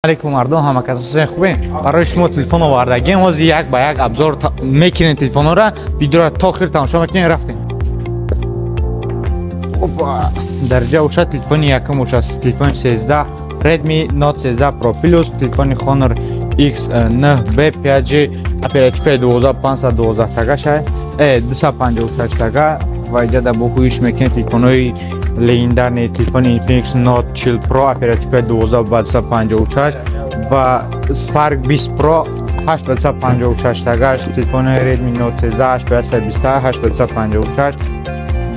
Алейкум, мардум, ҳама касосе хубе. Барои шумо телефон овардагем. Ҳозир як ба як обзор мекунем телефонҳоро. Видеоро то охир тамошо мекунем. Рафтем. Опа, дарҷа бошад телефони якум, бошад телефони 13 Redmi Note 13 Pro Plus, телефони Honor X9B 5G, оперативаи 12 512 тагашай, 256 тага. Ва иҷа бо ҳуиш мекунем телефонҳои легендарный, телефони Infinix Note 40 Pro, оперативаи 12 ба 256 ва Spark 20 Pro 8 ба 256 тагаш, телефони Redmi Note 13 8 ба 128, 8 ба 256.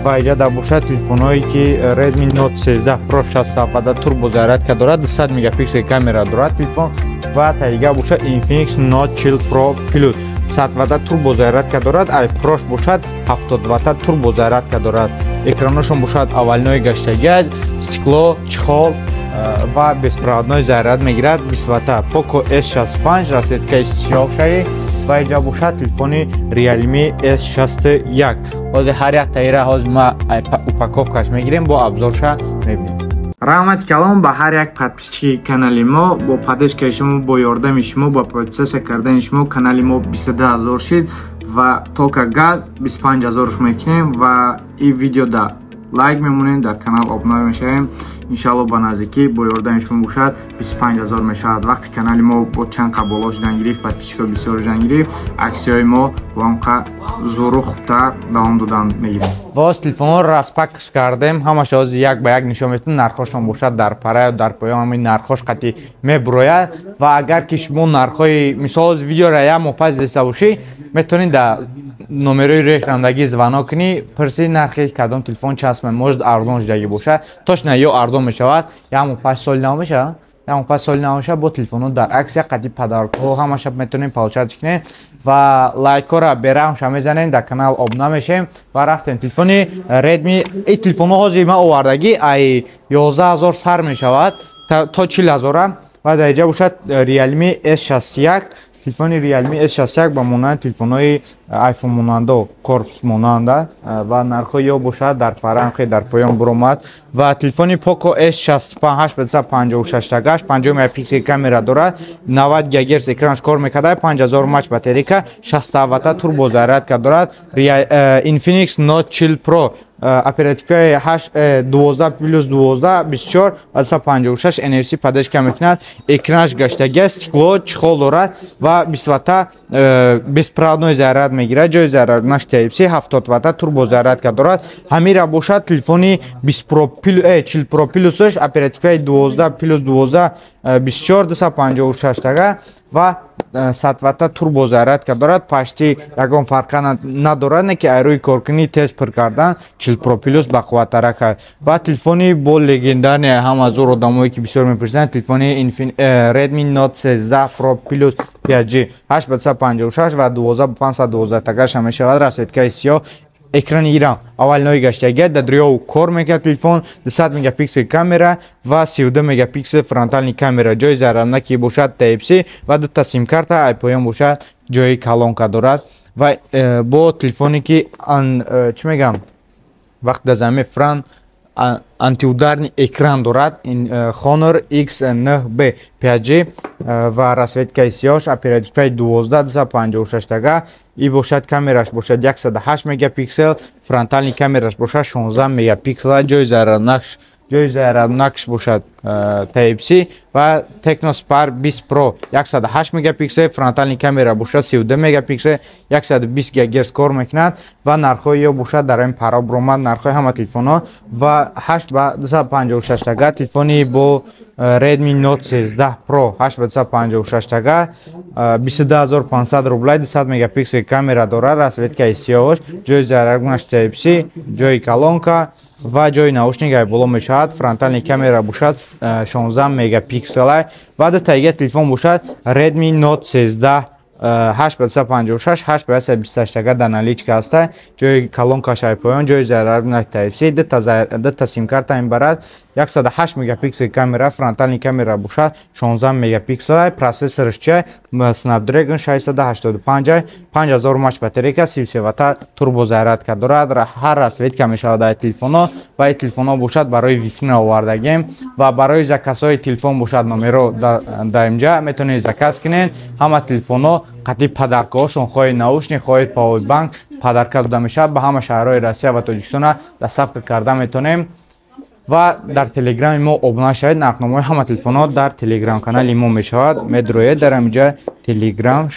Ва иҷа бошад телефонҳое ки Redmi Note 13 Pro 6 турбо зарядка дорад, 200 мегапиксел камера дорад телефон. Ва таига бошад Infinix Note 40 Pro Plus, 100 ватта турбо зарядка дорад, ай прош бошад 70 ватта турбо зарядка дорад. Экраношон бошад аввалинои гаштагиад, стекло, чехол ва беспроводной заряд мегирад, 20 ватта. Poco S65, расцветкаи сиёҳшаи. Ва иҷа бошад телефони Realme S61. Ҳозир ҳар як таира ҳозир ма упаковкаш мегирем, бо обзорша мебинем. Раҳмати калом ба ҳар як подписчики канали мо. Бо поддержкаи шумо, бо ёрдами шумо, бо подписаться кардани шумо канали мо 22 ҳазор шид ва только газ 25 ҳазорш мекунем. Ва ин видео да лайк мемонем, дар канал обуна мешавем. Иншалло, ба наздикӣ бо ёрдами шумо бошад 25 ҳазор мешавад. Вақти канали мо бо чанд қа боло шудан гирифт, подписчикҳо бисёр шудан гирифт, аксияҳои мо бо ҳамқа зӯру хубтар давом додан мегирем. Боз телефонҳоро распакш кардем, ҳамаша ҳозир як ба як нишон метавон. Нархҳошон бошад дар параю дар поён, ҳамин нархҳош қатъи мебурояд. Ва агар ки шумо нархҳои, мисол, видеоро як моҳ пас диста бошӣ, метавонед дар номерои рехрандагӣ звонок кунӣ, пурсӣ нархи кадом телефон чанд, может, арзон шудагӣ бошад. Точно ё арзон мешавад, як моҳ пас соли нав мешавад, як моҳ пас соли нав мешавад, бо телефонҳо дар аксия қатъи подаркҳо ҳамаша метавонем получать кунем. Ва лайкҳоро бераҳмша мезанем, дар канал обуна мешавем. Ва рафтем. Телефони Redmi, ин телефонҳо ҳозир ман овардагӣ ай 11 000 сар мешавад то 40 000-а. Ва дар инҷа бошад Realme S61. Телефони Realme S61 ба монанди телефонҳои iPhone монандо, корпус монанда, ва нархҳои ё бошад дар парамхе дар поён буромад. Ва телефони Poco S65 856 тагаш, 50 мегапиксел камера дорад, 90 гигагерц экранаш кор мекарда, 5000 мАч батарейка, 60 ватта турбо зарядка дорад. Infinix Note 40 Pro, оперативкаи 8 12 плюс 12 24 ва 256, NFC поддержка мекунад, экранаш гаштагиа, стекло, чехол дорад ва 20 ватта беспроводной заряд мегирад, ҷои заряднаш Type-C, 70 ватта турбо зарядка дорад. Ҳамира бошад телефони 20 Pro, 40 Pro Plus, оперативкаи 12 плюс 12 24 256 тага ва 100 ватта турбо зарядка дорад. Пашти ягон фарқа надорад, не ки айрӯи коркунӣ, тез пур кардан 40 Pro Plus бақувваттарак аст. Ва телефони бо легендарный, ҳама зур одамое ки бисёр мепурсанд, телефони Redmi Note 13 Pro Plus 5G, 8 ба 256 ва 12 512 тагаша мешавад, расцветкаи сиёҳ, экрани ирам аввалинои гаштагия, дар дрё кор мекунад телефон, 200 мегапиксел камера ва 32 мегапиксел фронтальный камера, ҷои заряднаки бошад Type-C ва дута симкарта, ай поён бошад ҷои колонка дорад. Ва бо телефоне ки чӣ мегӯям, вақте дар замин фран антиударный экран дорад, Honor X9B 5G ва расцветкаи сиёҳш, оперативкаи 12 256 тага и бошад, камераш бошад 108 мегапиксел, фронтальный камераш бошад 16 мегапиксел, ҷои заряднакш бошад Type-C. Ва Tecno Spark 20 Pro, 108 мегапиксел, фронтальный камера бошад 32 мегапиксел, 120 ГГц кор мекунад. Ва нархҳои ё бошад дар ин пара буромад нархҳои ҳама телефонҳо. Ва 8 ба 256 тага телефони бо Redmi Note 13 Pro, 8 ба 256 тага, 22 500 рублай, 200 мегапиксел камера дорад, расцветкаи сиёҳш, ҷои заряднаш Type-C, ҷои колонка ва ҷои наушник ай боло мешавад, фронтальный камера бошад 16 мегапиксела. Ва дутаига телефон бошад Redmi Note 13. 8 ба 256, 8 ба 128 тага дар наличка ҳаста. Ҷои колонкаш ай поён, ҷои зарядный Type-C, дута симкарта мебарад. 108 мегапиксел камера, фронтальный камера бошад 16 мегапиксел. Процессораш чия? Snapdragon 685, 5000 мАч батарейка, 33 ватта турбо зарядка дорад. Ҳар расцветка мешавад дар телефонҳо ва ин телефонҳо бошад, барои витрина овардагем. Ва барои заказҳои телефон бошад, номеро дар инҷа метавонед заказ кунед. Ҳама телефонҳо қатъи подаркаҳошон, хоҳед наушник, хоҳед пауэрбанк, подарка дода мешавад. Ба ҳама шаҳрҳои Россия ва Тоҷикистона доставка карда метавонем. Ва дар Телеграми мо обуна шавед, нархномаҳои ҳама телефонҳо дар Телеграм канали мо мешавад. Медроед дар ҳаминҷа Телеграм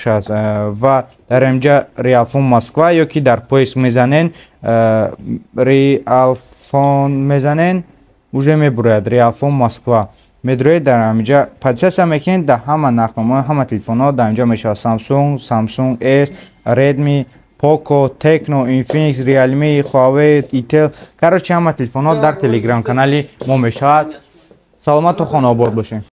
ва дар ҳаминҷа «Реалфон Москва» ё ки дар поиск мезанен, «Реалфон» мезанен, уже мебурояд «Реалфон Москва». Медроед, дар ҳаминҷа подписаться мекунед, дар ҳама нархномаҳои ҳама телефонҳо дар ҳаминҷа мешавад: Samsung, Samsung S, Redmi, Poco, Tecno, Infinix, Realme, Huawei, Itel, короче, ҳама телефонҳо дар Телеграм канали мо мешавад. Саломату хонаобод бошед.